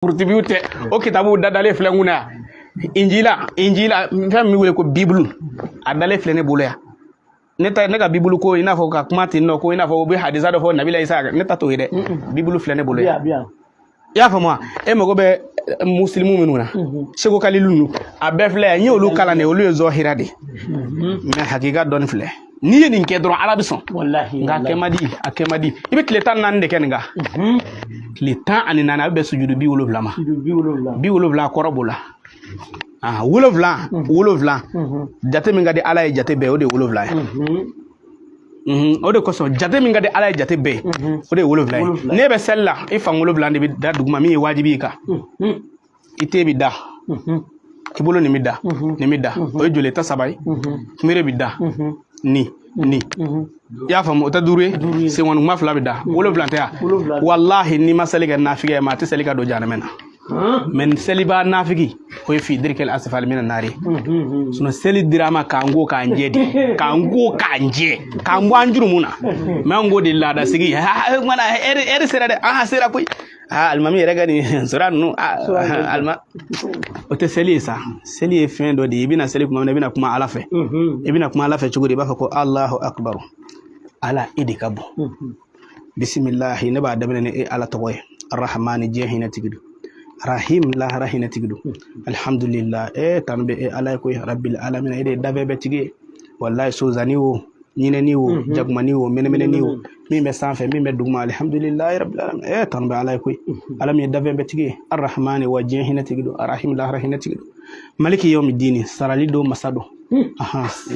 Kurutubiw tɛ, o kitabuw dadalen filɛ n kunna yan. Injila, injila, fɛn min wele ko Bibulu, a dalen filɛ ne bolo yan. Ne ta, ne ka Bibulu ko i n'a fɔ ka kuma ten nɔ, ko i n'a fɔ u bɛ hadisa dɔ fɔ Nabila Isa, ne ta t'o ye dɛ. Bibulu filɛ ne bolo yan. I y'a faamu wa? E mago bɛ musilimu minnu na, Seko Kalilu ninnu, a bɛɛ filɛ yan. N y'olu kalan de, olu ye zɔhira de, mais hakika dɔɔni filɛ. N'i ye nin kɛ dɔrɔn, Ala bɛ sɔn. Nka a kɛ man di, a kɛ man di. I bɛ tile 14 de kɛ nin kan, tile 14, a bɛ bɛn sujudu 70 ma. 70 kɔrɔ b'o la. Ah, 7, 7, jate min ka di Ala ye jate bɛɛ, o de ye 7 ye. O de kosɔn jate min ka di Ala ye jate bɛɛ ye, o de ye 7 ye. N'e bɛ seli la, i fan 7 de bɛ da duguma min ye wajibi ye kan. I te bɛ da, i bolo nin bɛ da, nin bɛ da, o ye joli ta saba ye. Kunbere bɛ da, ni ni i y'a faamu, o tɛ duuru ye. Senkɔnima fila bɛ da, 7 tɛ yan. Walahi, n'i ma seli kɛ nafigi ye, maa tɛ seli ka don jahanamɛ na. Mais ni selibaa nafigi, o ye fi dirikil asfali mina nari. Sinon seli dira ma k'an ko k'an jɛ de, k'an ko k'an jɛ, k'an bɔ an jurumu na. Mais an ko de laada sigi mana ɛri sera dɛ, an sera koyi. Aa, alimami yɛrɛ ka nin sura ninnu, alima, o tɛ seli ye sa. Seli ye fɛn dɔ de ye. I bɛna seli tuma min na, i bɛna kuma Ala fɛ. I bɛna kuma Ala fɛ cogo di? I b'a fɔ ko Alahu akubaru, Ala, e de ka bon. Bisimilahi, ne b'a daminɛ ni e Ala tɔgɔ ye. Arahamani, diɲɛ hinɛ tigi don. Rahim, lahara hinɛ tigi don. Alhamdulillah, e tanu bɛ e Ala ye koyi. Rabbil alamina, e de ye danfɛn bɛɛ tigi ye. Wallahi, sozani o, ɲinɛni o, jakumani o, mɛnɛmɛnɛni o, min bɛ sanfɛ, min bɛ duguma, alhamdulilayi rabbil alamin, e tanu bɛ Ala ye koyi, Ala min ye danfɛn bɛɛ tigi ye. Arrahmani, wa diɲɛ hinɛ tigi don. Arrahim, lahara hinɛ tigi don. Maliki yawmi dini, sarali don masa don.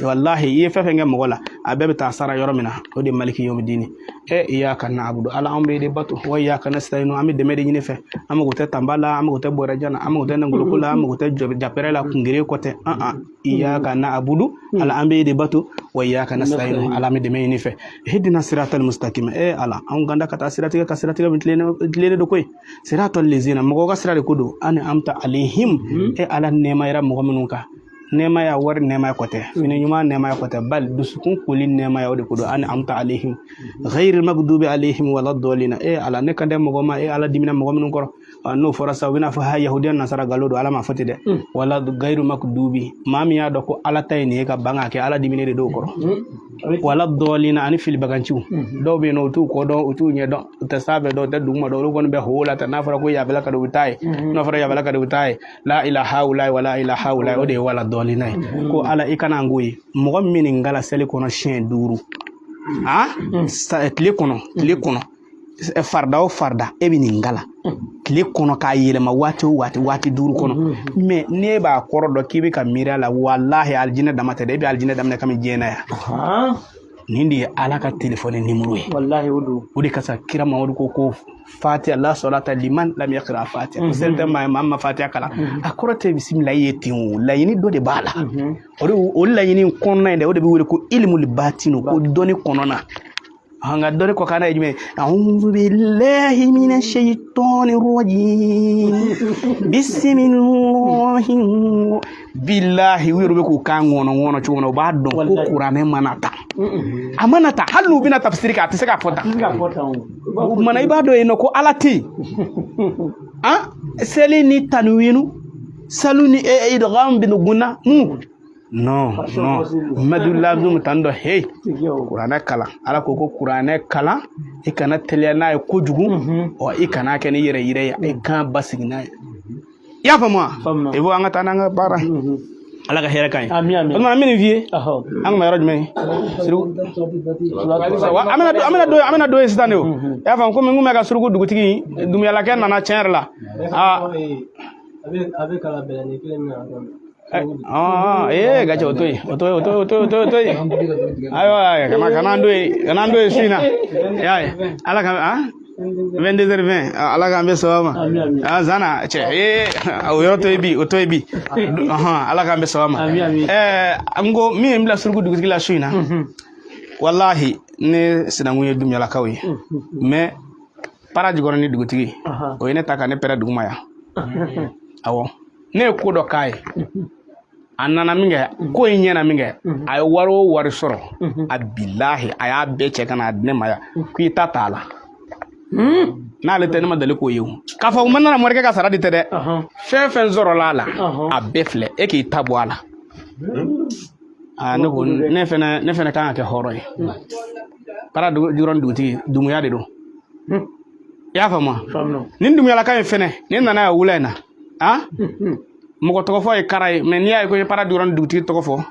Wallahi, i ye fɛn fɛn kɛ mɔgɔ la, a bɛɛ bɛ taa sara yɔrɔ min na, o de ye maliki yawmi dini. E iyaka na'budu, Ala, anw b'e de bato. Wa iyaka nasta'inu, an bɛ dɛmɛ de ɲini fɛ. An mago tɛ tanba la, an mago tɛ bɔrɛjan na, an mago tɛ nangoloko la, an mago tɛ japɛrɛ la, kungere kɔ tɛ an an. Iyaka na'budu, Ala, an b'e de bato. Wa iyaka nasta'inu, Ala, an bɛ dɛmɛ ɲini fɛ. Ihdina siratal mustaqim, e Ala, anw kanda ka taa siratigɛ ka siratigɛ min tilennen don koyi. Siratal lezina, mɔgɔw ka sira de ko don. An'amta alayhim, e Ala, nɛɛma yera mɔgɔ minnu kan. Nɛɛmaya wari nɛɛmaya kɔ tɛ, fini ɲuman nɛɛmaya kɔ tɛ, bali dusukun koli nɛɛmaya, o de ko don. An'amta alayhim ghayril magdubi alayhim wala dɔlina, e Ala, ne kan tɛ mɔgɔ ma, e Ala dimina mɔgɔ minnu kɔrɔ. N'o fɔra sa, u bɛna fɔ ha, yahudiya nasara galo don. Ala ma fɔ ten dɛ. Wala gairu makdubi, maa min y'a dɔn ko Ala ta ye nin ye ka ban k'a kɛ, Ala diminen de d'o kɔrɔ. Wala dɔlina, ani filibaganciw dɔw bɛ yen nɔ, u t'u kɔ dɔn, u t'u ɲɛ dɔn, u tɛ sanfɛ dɔn, u tɛ duguma dɔn, olu kɔni bɛ ho la tan. N'a fɔra ko yafɛla ka di, u bɛ taa ye. N'a fɔra yafɛla ka di, u bɛ taa ye. La ilaha ulayi wala ilaha ulayi, o de ye wala dɔlina ye. Ko Ala, i kana n k'o ye. Mɔgɔ min nin kalan seli kɔnɔ siɲɛ 5, a tile kɔnɔ, tile kɔnɔ, farida o farida, e bɛ nin kalan tile kɔnɔ k'a yɛlɛma waati o waati, waati 5 kɔnɔ. Mais n'e b'a kɔrɔ dɔn k'i bɛ ka miiri a la, walahi, alijinɛ dama tɛ dɛ, e bɛ alijinɛ daminɛ kami diɲɛ na yan. Nin de ye Ala ka telefɔni nimoro ye. Walahi, o don. O de kasa kira Mamadu ko fatiha, la salata liman lam yakra fatiha, ko seli tɛ maa ye maa ma fatiha kalan. A kɔrɔ tɛ bisimila ye ten o, laɲini dɔ de b'a la. O de o laɲini kɔnɔna in dɛ, o de bɛ wele ko ilimuli batinu, ko dɔnni kɔnɔna. An ka dɔnni kɔkanna ye jumɛn ye? A'udhu billahi minash shaitani rajim, bisimilahi. Bilahi, u yɛrɛ bɛ k'u kan ŋɔnɔ ŋɔnɔ cogo min na, u b'a dɔn ko kuranɛ mana ta, a mana ta, hali n'u bɛna tafsiri kɛ, a tɛ se k'a fɔ tan. O kumana i b'a dɔn yen nɔ ko Ala tɛ yen. An seli ni tanuwinu, salu ni idgham bil gunna mun. Non, non, madu lazum tan dɔ. Hey, kuranɛ kalan, Ala ko ko kuranɛ kalan, i kana teliya n'a ye kojugu, ɔ i kana kɛ ni yɛrɛ yɛrɛ ye, i kan basigi n'a ye. I y'a faamu wa? I bɔ an ka taa n'an ka baara ye. Ala ka hɛrɛ k'an ye. Amin, amin. O tuma an bɛ nin f'i ye. An kun bɛ yɔrɔ jumɛn ye? Suruku. An bɛna don yen sisan de o. I y'a faamu, komi n kun bɛ ka suruku dugutigi Dumuyalakɛ nana tiɲɛ yɛrɛ la. Aa. A bɛ kalan bɛlɛnin kelen min na. Ee, gace, o to yen, o to yen, o to yen, o to yen, o to yen, o to yen. Ayiwa, kana an don yen, kana an don yen su in na. I y'a ye, Ala ka an 22h20, Ala k'an bɛ sababa ma. Ah, zana cɛ, ee, o yɔrɔ to yen bi, o to yen bi. Ala k'an bɛ sababa ma. Ɛɛ, n ko min ye n bila suruku dugutigi la su in na, walahi, ne sinankun ye Dumuyalakaw ye, mais para jukɔrɔ ni dugutigi, o ye ne ta ka ne pɛrɛ duguma yan. Awɔ, ne ye ko dɔ k'a ye, a nana min kɛ, ko in ɲɛna min kɛ, a ye wari o wari sɔrɔ, a bilahi, a y'a bɛɛ cɛ ka na di ne ma yan, k'i ta t'a la. N'ale tɛ, ne ma deli k'o ye o. K'a fɔ n nana morikɛ ka sara di tɛ dɛ. Fɛn fɛn sɔrɔla a la, a bɛɛ filɛ, e k'i ta bɔ a la. Aa, ne ko ne fɛnɛ kan ka kɛ hɔrɔn ye. Para jukɔrɔ dugutigi Dumuya de don, i y'a faamu wa? Nin Dumuyalaka in fɛnɛ, ne nana yan wula in na, han, mɔgɔ tɔgɔ fɔ ye kara ye, mais n'i y'a ye ko n ye para jukɔrɔ dugutigi tɔgɔ fɔ,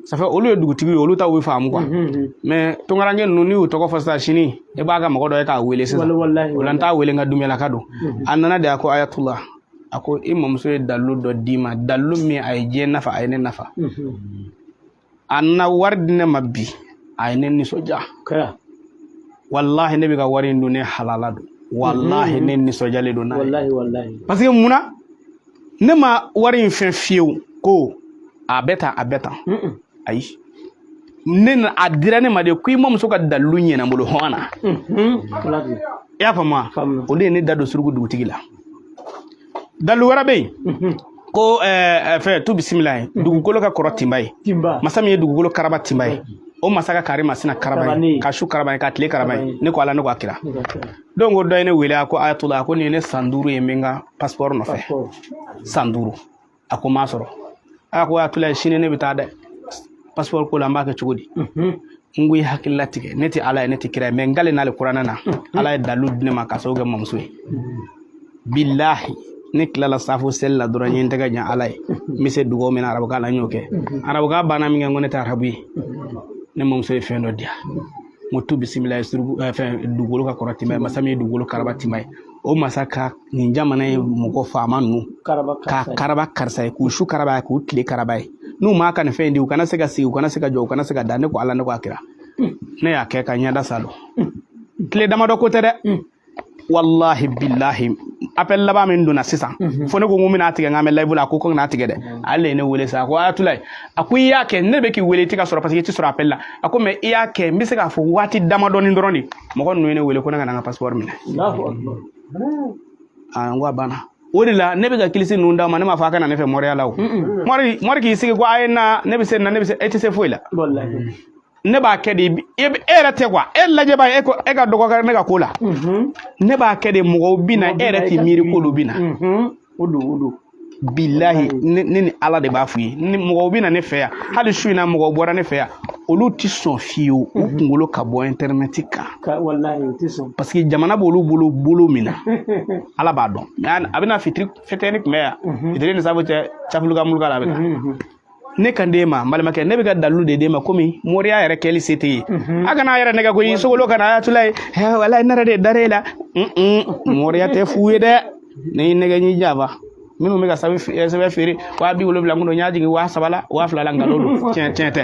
ça fait olu ye dugutigi ye, olu taw bɛ faamu quoi. Mais tunkaranke ninnu, n'i y'u tɔgɔ fɔ sisan, sini e b'a ka mɔgɔ dɔ ye k'a wele sisan. O la n t'a wele, n ka Dumuyalaka don. A nana de, a ko Ayatula, a ko i mamuso ye dalilu dɔ d'i ma, dalilu min a ye diɲɛ nafa, a ye ne nafa. A nana wari di ne ma bi, a ye ne nisɔndiya. Walahi, ne bɛ ka wari in dun, ne halala don. Walahi, ne nisɔndiyalen don n'a ye, parce que munna ne ma wari in fɛn fiyewu ko a bɛ tan, a bɛ tan? Ayi, ne a dira ne ma de ko i mamuso ka dalilu ɲɛna n bolo hɔn na. I y'a faamu wa? O de ye ne da don suruku dugutigi la. Dalilu wɛrɛ bɛ yen ko fɛn tu bisimila ye, dugukolo ka kɔrɔ tinba ye. Masa min ye dugukolo karaba tinba ye, o masa ka kari masina karaba ye, ka su karaba ye, ka tile karaba ye. Ne ko Ala, ne ko a kira. Donc o dɔ ye ne wele, a ko Ayatula, a ko nin ye ne san 5 ye, n bɛ n ka passeport nɔfɛ, san 5. A ko n m'a sɔrɔ. A ko Ayatula, sini ne bɛ taa dɛ, passeport ko la, n b'a kɛ cogo di? N ko i hakili latigɛ, ne tɛ Ala ye, ne tɛ kira ye, mais n kale n'ale kuranɛ na, Ala ye dalilu di ne ma k'a sababu kɛ mamuso ye. Bilahi, ne tilala safo seli la dɔrɔn, n ye n tɛgɛ jan Ala ye, n bɛ se dugawu min na arabukan la, n y'o kɛ. Arabukan banna min kɛ, n ko ne tɛ arabu ye, ne mamuso ye fɛn dɔ di yan. N ko tu bisimila ye, suruku fɛn dugukolo ka kɔrɔ tinba ye, masa min ye dugukolo karaba tinba ye, o masa ka nin jamana ye mɔgɔ faama ninnu ka karaba karisa ye, k'u su karaba ye, k'u tile karaba ye. N'u m'a ka nin fɛn in di, u kana se ka sigi, u kana se ka jɔ, u kana se ka da. Ne ko Ala, ne ko a kira. Ne y'a kɛ ka ɲɛda salo. Tile damadɔ ko tɛ dɛ, wallahi billahi, appel laban min donna sisan, fo ne ko n ko n bɛna tigɛ, n k'an bɛ live la. A ko ko n'a tigɛ dɛ. Ale ye ne wele sa, a ko Ayatulayi, a ko i y'a kɛ, ne bɛ k'i wele, i tɛ ka sɔrɔ parce que i tɛ sɔrɔ appel la. A ko mais i y'a kɛ, n bɛ se k'a fɔ waati damadɔni dɔrɔn de, mɔgɔ ninnu ye ne wele ko ne ka na n ka passeport minɛ. Aa, n ko a banna. O de la ne bɛ ka kilisi ninnu d'a ma. Ne m'a fɔ a ka na ne fɛ mɔriya la. O mɔri mɔri k'i sigi ko a ye na, ne bɛ se na, ne bɛ se, e tɛ se foyi la. Ne b'a kɛ de, e yɛrɛ tɛ quoi, e lajɛba e ko e ka dɔgɔ ne ka ko la. Ne b'a kɛ de, mɔgɔw bɛ na, e yɛrɛ t'i miiri k'olu bɛ na. O don, o don. Bilahi, ne ni Ala de b'a f'u ye, ni mɔgɔw bɛ na ne fɛ yan, hali su in na mɔgɔw bɔra ne fɛ yan, olu ti sɔn fiyewu u kunkolo ka bɔ internet kan. Walahi, u tɛ sɔn. Parce que jamana b'olu bolo bolo min na, Ala b'a dɔn. Mais a bɛna fitiri fitini tun bɛ yan, fitiri ni sabu cɛ, cafuluka muluka la a bɛ taa. Ne kan d'e ma, n balimakɛ, ne bɛ ka dalilu de d'e ma komi moriya yɛrɛ kɛli se tɛ ye. A kana a yɛrɛ nɛgɛ koyi, sogolo kana Ayatula ye, walayi, ne yɛrɛ de dar'e la. Moriya tɛ fu ye dɛ. Ne y'i nɛgɛ, n'i janfa. Minnu bɛ ka sɛbɛn feere 70,000 kun don, n y'a jigin 3000 la, 2000 la, nkalon don, tiɲɛ tiɲɛ tɛ.